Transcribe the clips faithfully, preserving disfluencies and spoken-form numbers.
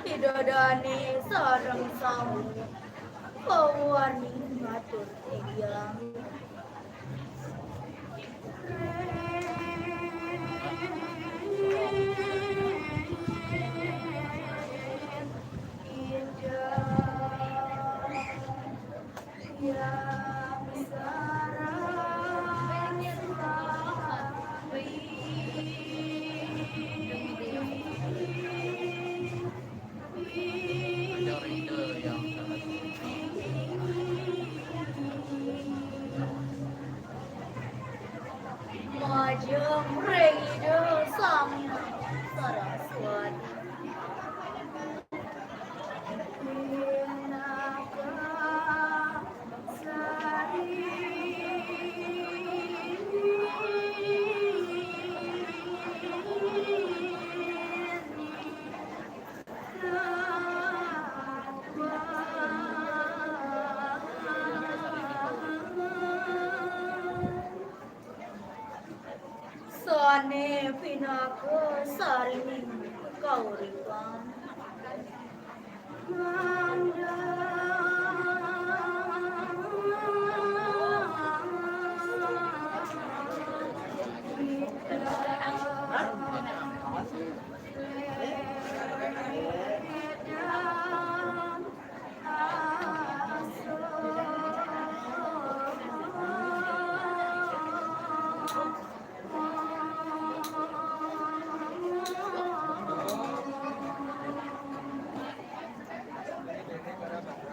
Widodane sareng sami pawarni matur tiyang. Majeng ring Ida Sang Hyang Saraswati. Sane pinaka sarining kauripan.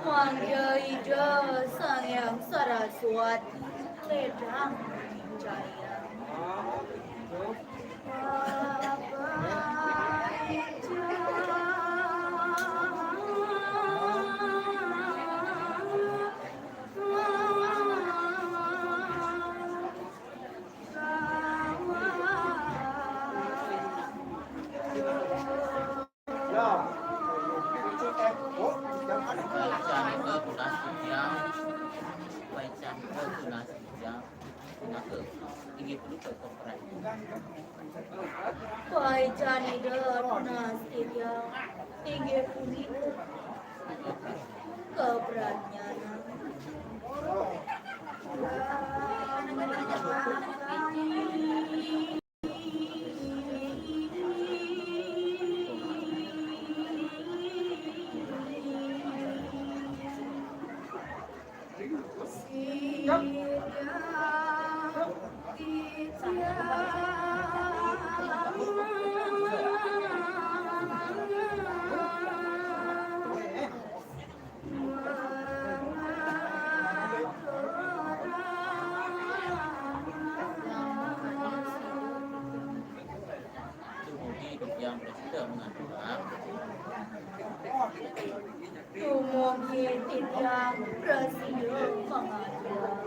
Mangda Ida Sang Hyang Saraswati ledang jaya. Paican nika tunas titiang. Paican nika tunas titiang. Punika inggih punika keperan. Paican nika tunas titiang. Inggih punika keperannya. Dumugi titiang prasida mangandurang. Dumugi titiang prasida mangandurang.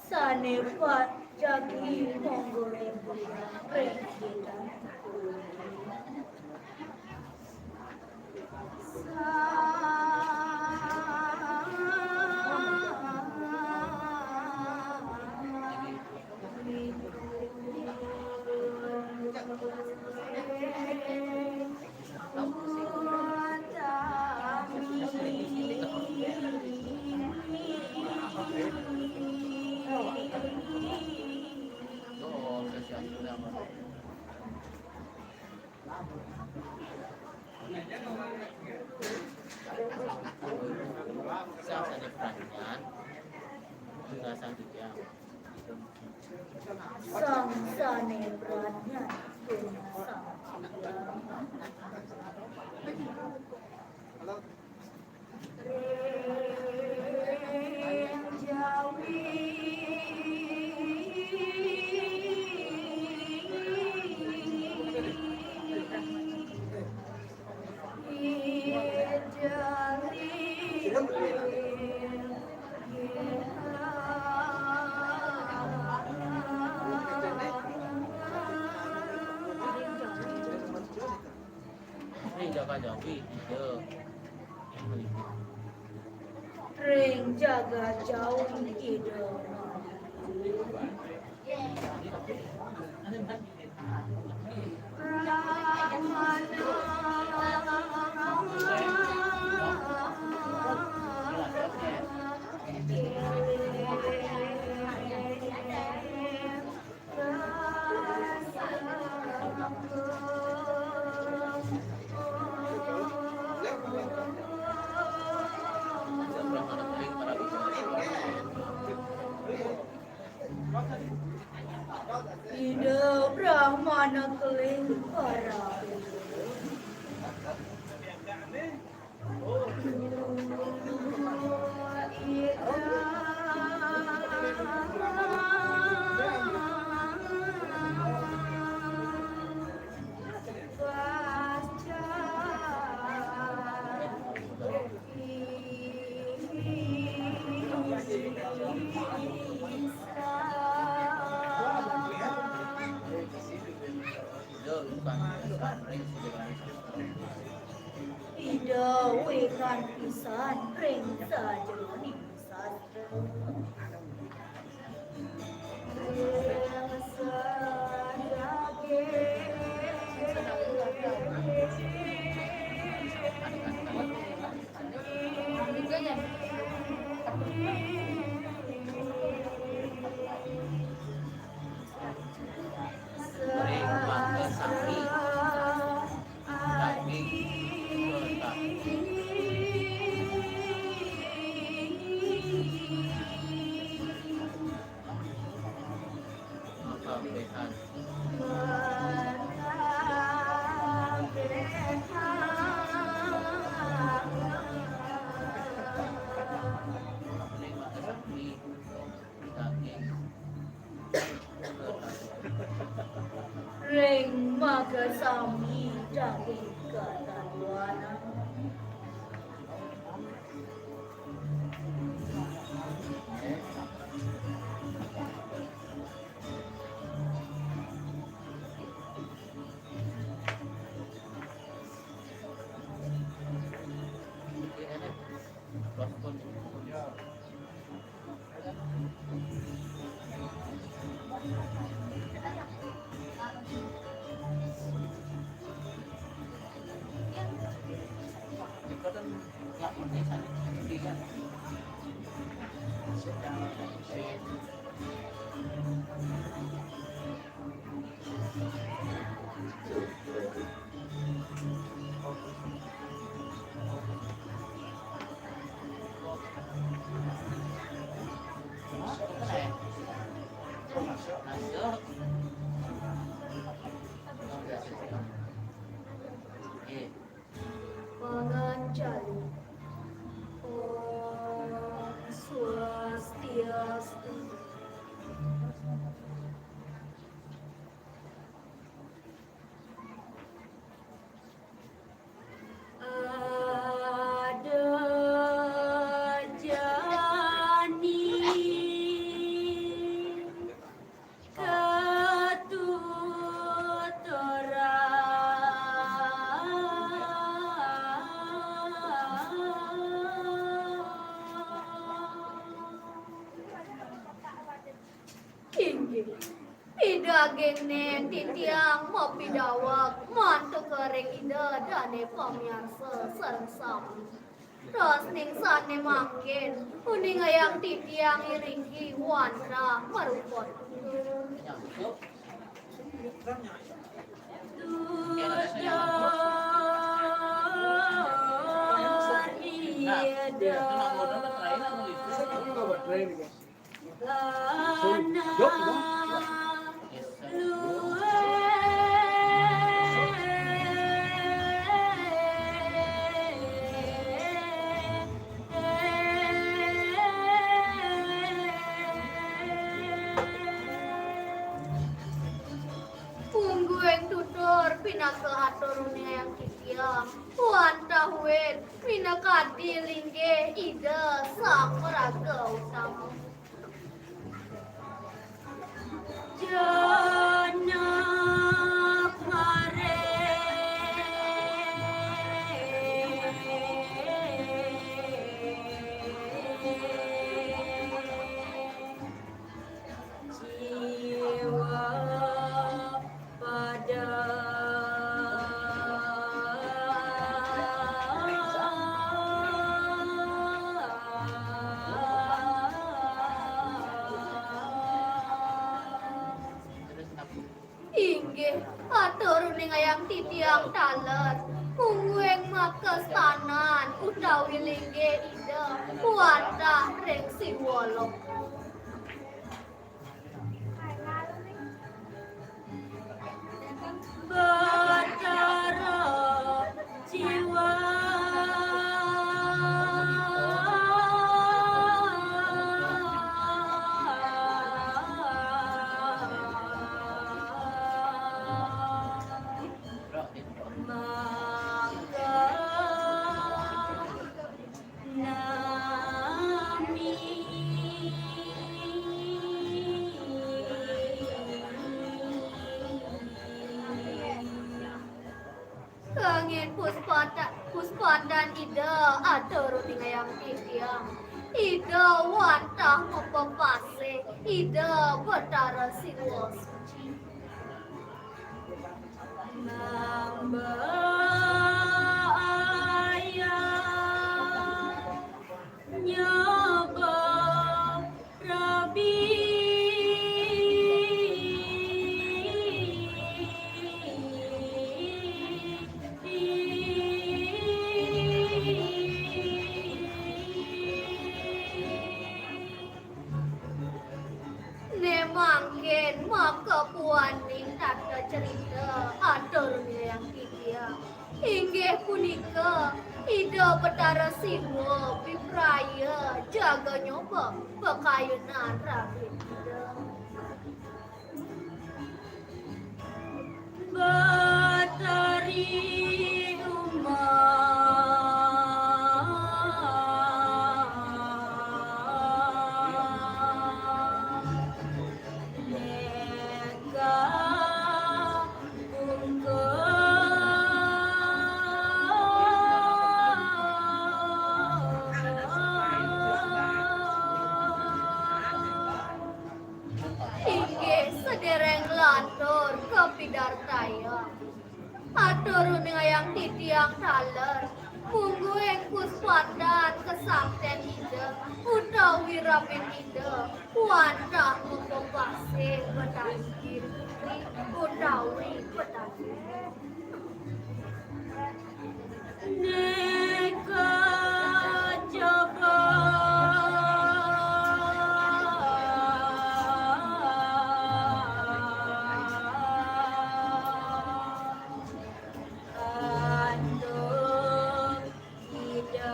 Sane pacagi monggo ring titiang. Sang sané bratnya tuna sang. Ring jaga jawi ida. Ring jaga jawi ida. Ida Brahmana keling para Ida wikan pisan ring sajeroning sastra. Ring makasami daging kataduanan. Panganjali. Om Swastiastu. Ada jani katuturan. Inggih, pidagingné titiang mapidaweg mantuk ring Ida dané pamiarsa sareng sami. Rosning sané mangkin, uningayang titiang iriki wantah marupa. Tutur Ida. Mungguing tutur pinaka atur ring Ida Hyang Titiang, wantah wit minakadi linggih Ida Sang Maraga Utama. Janak mare. Jiwa pada. Inggih, atur ring Ida Hyang Titiang taler, mungguing makastanan utawi linggih Ida wantah ring Siwa Loka. Batara Jiwa. Maka nami. Kangin puspata-, puspandan Ida atur ring Ida Hyang Titiang. Ida wantah mapapasih, Ida Batara Siwa Suci. Nambah ayah nyebah rabi. Né mangkin makapuaning tata carita atur ring Ida Hyang Titiang. Inggih punika Ida Batara Siwa pipraya jaga nyoba pakayunan rabin Ida. Batari Uma. Neka Bungkul. Inggih sedereng lantur kapidartayang. Atur ring Ida Hyang Titiang taler, mungguing puspandan kasaktian Ida, utawi rabin Ida, wantah mapapasih Betari Giri, utawi Betari. Neka jaba. Antuk Ida.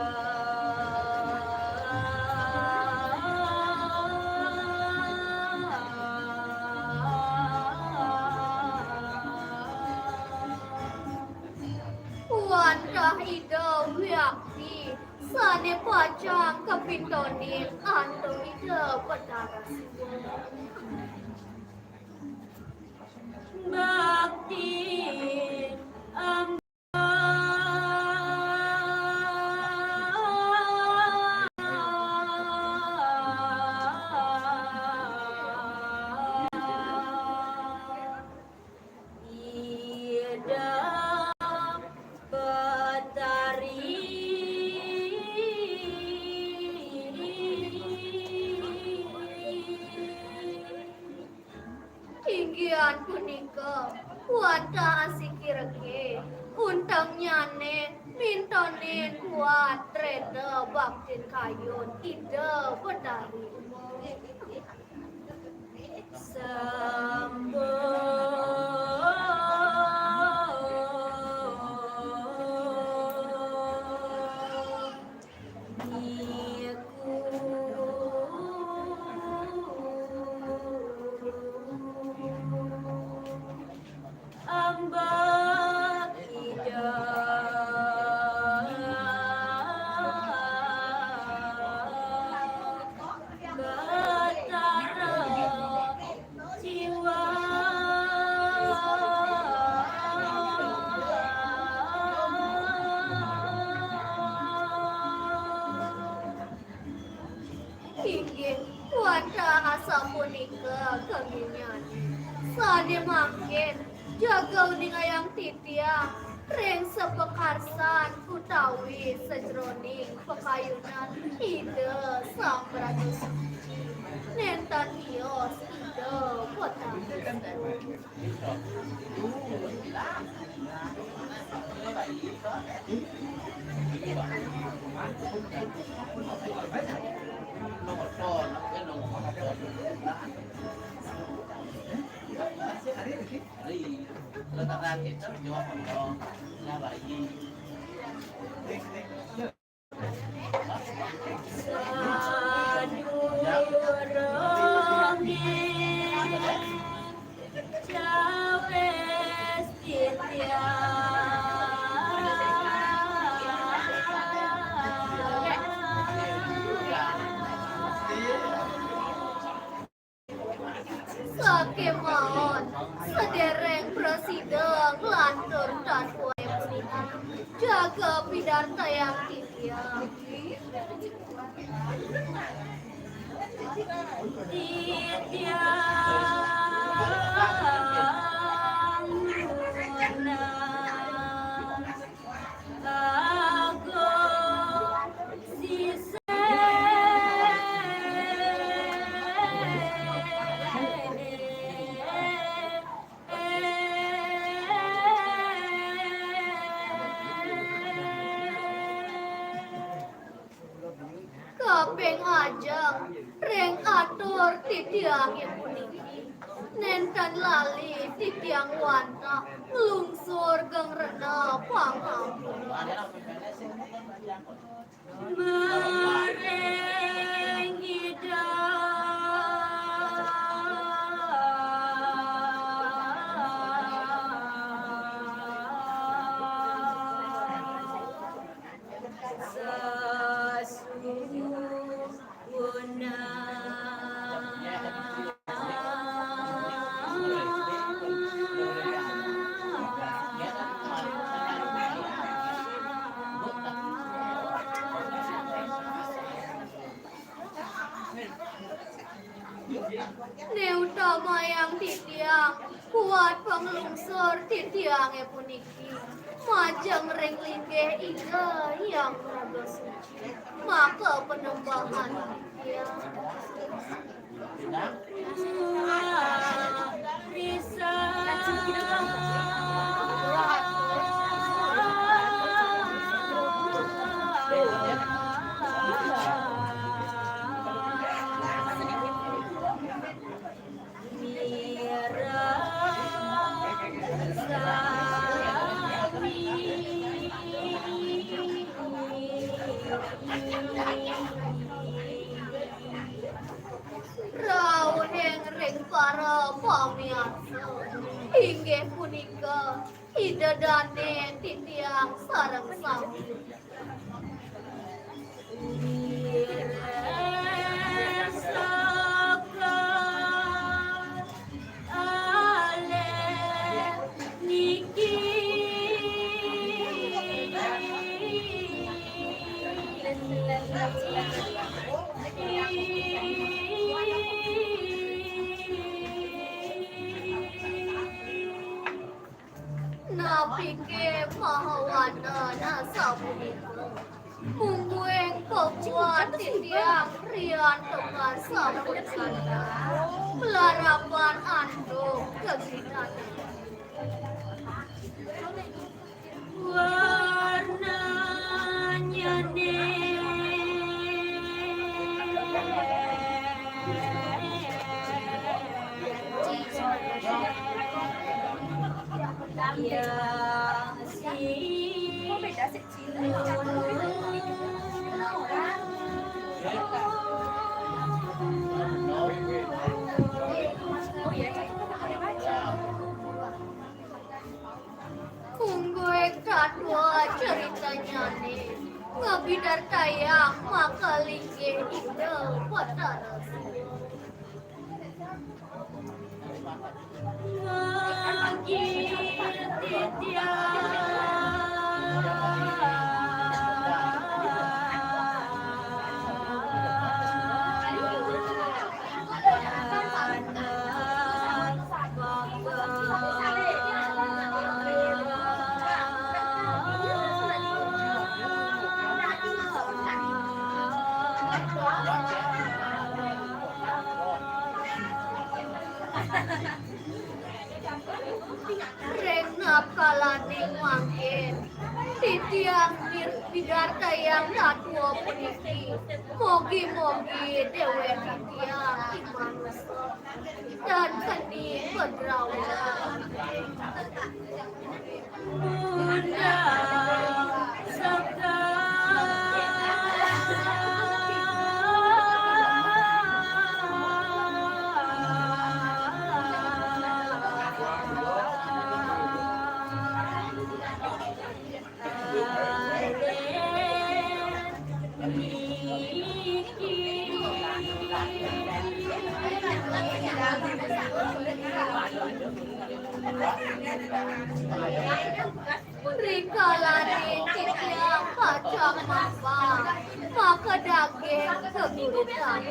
Wantah Ida wiakti sané pacang kapintonin antuk Ida Betara Siwa. Bakti am- Ida Betari. Inggihan punika, wantah asiki reké, untengnyané minta Ronin kuat rena baktin kayun Ida Betari. Sambung Inggih, wantah asapunika gegingan. Sane mangkin jaga uningayang titiang ring sapakarsan utawi sajroning pakayunan Ida Sang Brahma Suci. Nenten tios Ida Kota. Sakémaon, sedereng prasida nglantur tatwa puniki, jaga pidartayang titiang. Titiang nunas. Kaping ajeng ring atur titiangé puniki, nénten lali titiang wantah nglungsur geng rena pangampura. Maring Ida. Né utamayang titiang, kuat panglungsur titiangé puniki, majeng ring linggih Ida Hyang Raga Suci, maka panembahan titiang. Rauhing ring para pamiarsa, inggih punika Ida Dané titiang sareng sami. Napiké mahawana nasapunika? Mungguing pabuat titiang rian tepas sampun sadar, malarapan antuk kaginanan. Warna Ngabidartayang makalinggih Ida Betara Siwa. Ngagih titiang. Ring kalaning mangkin, titiang mir-, midartayang natwa puniki, mogi-mogi déwék titiang imanusé tan keni padraulan. Undang sekar. Rikalaning titiang pacang mampang, makadaging geguritan.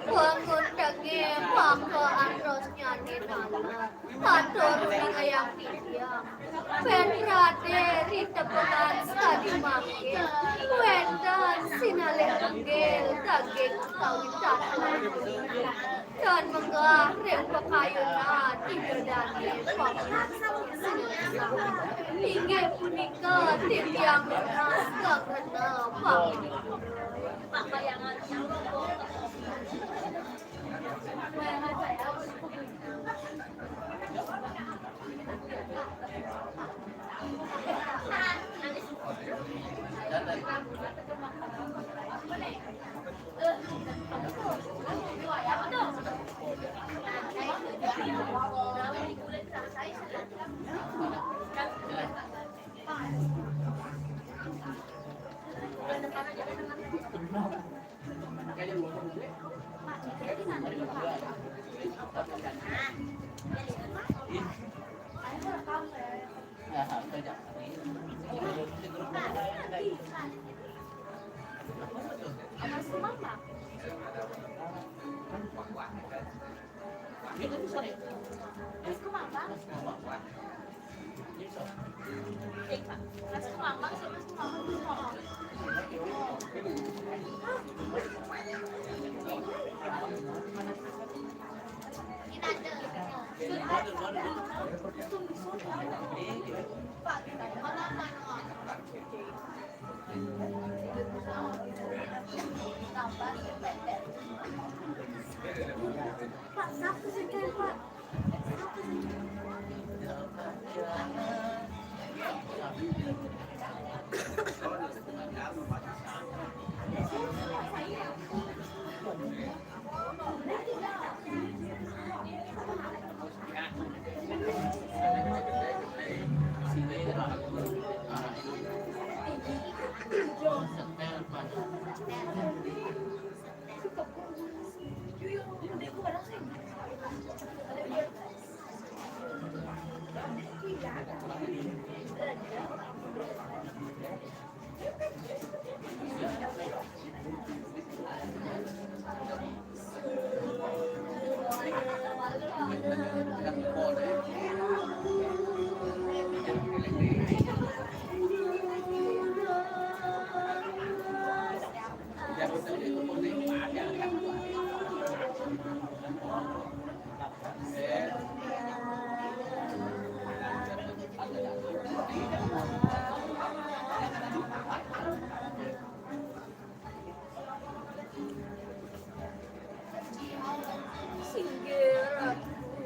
Wangun tengé maka antos nyané nala. Atur ring ayang titiang. Pén Radén ri tepengan sakadi mangkin, wénten sinalih tunggil daging utawi tatwa. Tan menggah ring pakayunan Ida Dané Pamungkas. Inggih punika titiang nunas geng rena pamungkas.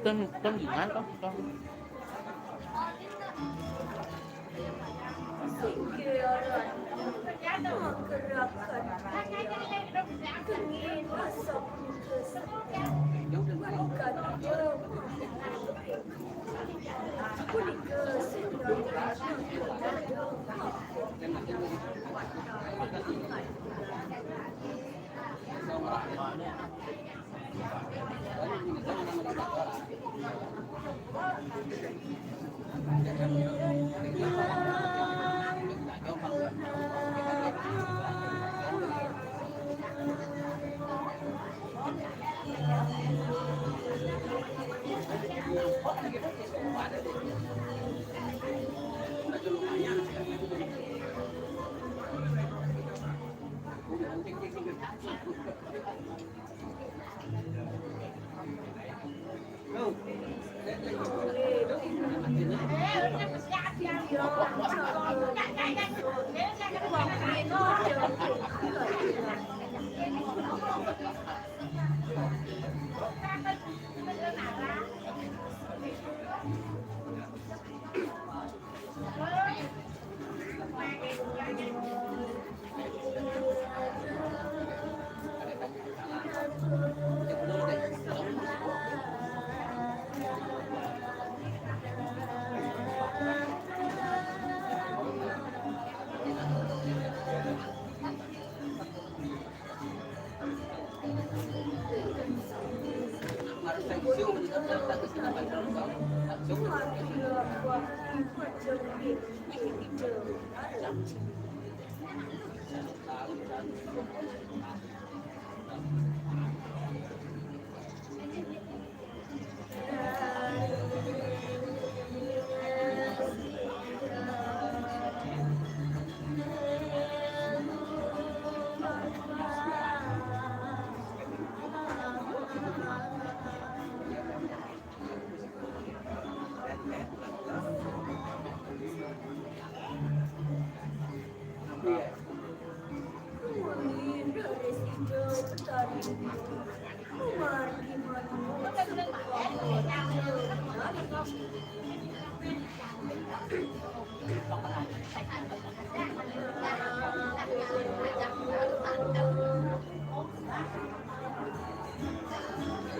Tem, tem di mana, Kang? Kang?